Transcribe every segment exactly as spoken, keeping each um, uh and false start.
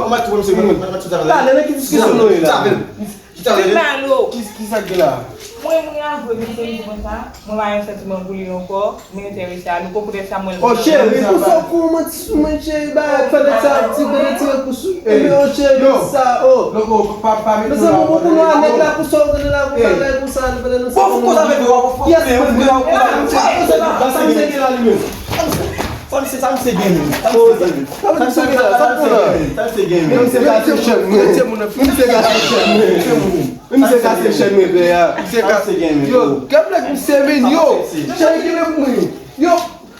non, mwen tou, mwen se mwen, mwen tou sa. Talè, nan ki diskisyon nou ye la? Chita avè l. Chita avè l. Ki, ki sa k gen la? Mwen, mwen avwe, mwen se li konsa. Mwen pa gen santiman pou li ankò. Mwen enterese a li. Konprann sa, mwen. Oh, cheri, pou sa w kou manti sou mwen, cheri, ba, fè nèg sa, ti, fè nèg tire kou sou. Ebyen, oh, cheri, sa, oh. Mezanmi, bon, pou nou a nèg la, pou sa w rele la, pou bagay, pou sa, nou fè nou. Bon, fò koz avèk yo, fò. Yes, mwen, mwen. Sa misye gen la, li menm. Sa misye, sa misye gen menm. Sa misye gen menm. Sa misye gen la, sa misye gen la. Sa misye gen menm. Menm se kase chèn mwen. Menm se kase chèn mwen. Menm se kase chèn mwen, frè. Sa misye gen menm. Yo, gad nèg misye, men, yo. Chèn ki menm mwen. Yo.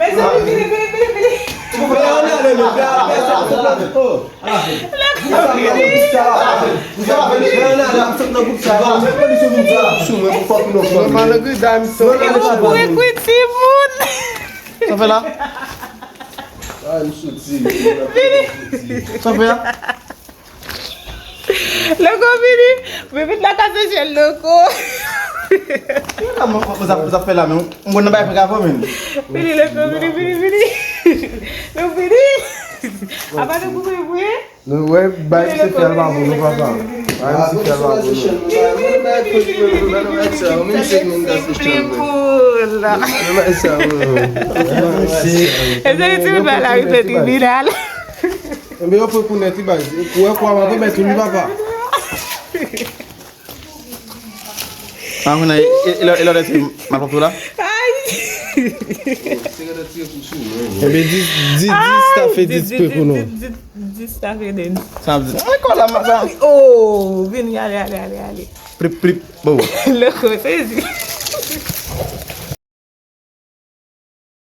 Mezanmi, vini, vini, vini, vini. Ou pran kwit timoun. Sa fè la? Sa fè la? Loko vini. Vini la kase jel loko. Sa fè la men. Mwen nan bay pran avan men. Vini loko, vini, vini, vini. Nou vini. Apa nou koupe vre? Nou wè bay misye fè al pa bon nou papa. Bay misye fè al pa bon nou. Bay bay sa, ou menm se moun ka se chanm. Bay bay sa, ou menm. E se li ti bay la rive tribinal. Enben yo pran kou nèt wi baz. Kou wè kou a mwen mèt ou li papa. Ah, mwen e e lè e lè se malpwòpte la. Ay. Enben dis dis dis ta fè dis pe pou nou. Dis ta fè dis. Sa ap di. Ay kò la ma sa. Oh, vini ale ale ale ale. Plip plip. Bon. Loko sezi.